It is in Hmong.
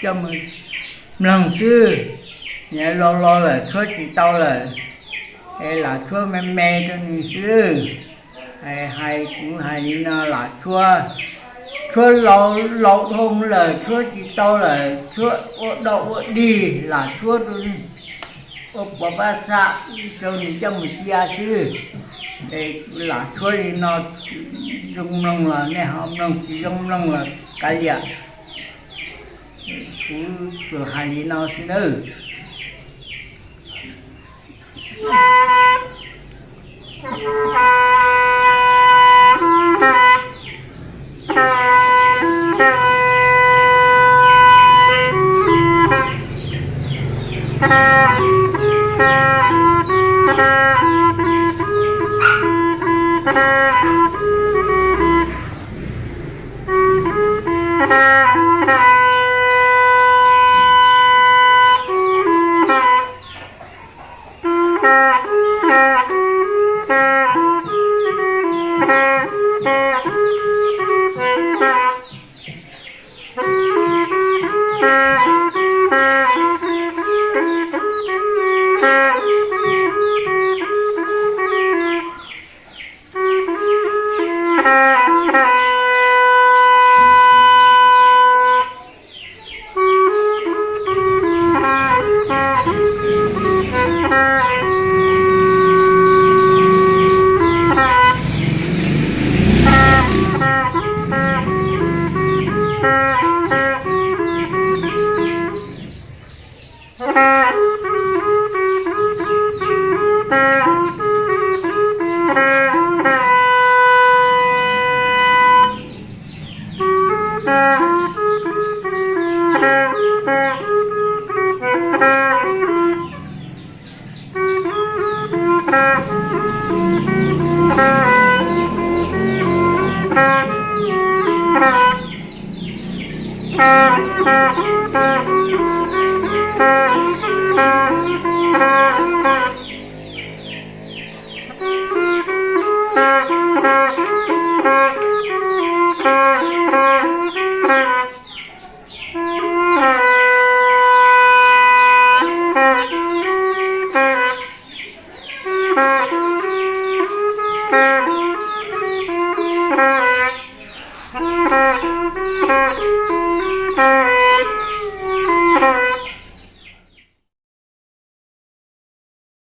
coj mus mloog xwb. Nws los los lawm, tshuab tsis tau lawm, es lam tshuab me me rau nws xwb. Hais, kuv hais li no, lam tshuab, tshuab laus laus dhau lawm, tshuab tsis tau lawm, tshuab ua dog ua dig, lam tshuab rau, ua pov pab txha rau nws coj mus cia xwb. Es lam tshuab li no, zoo mloog los nej ho mloog, tsis zoo mloog los kav liam. Kuv tsuas hais li no xwb nawb.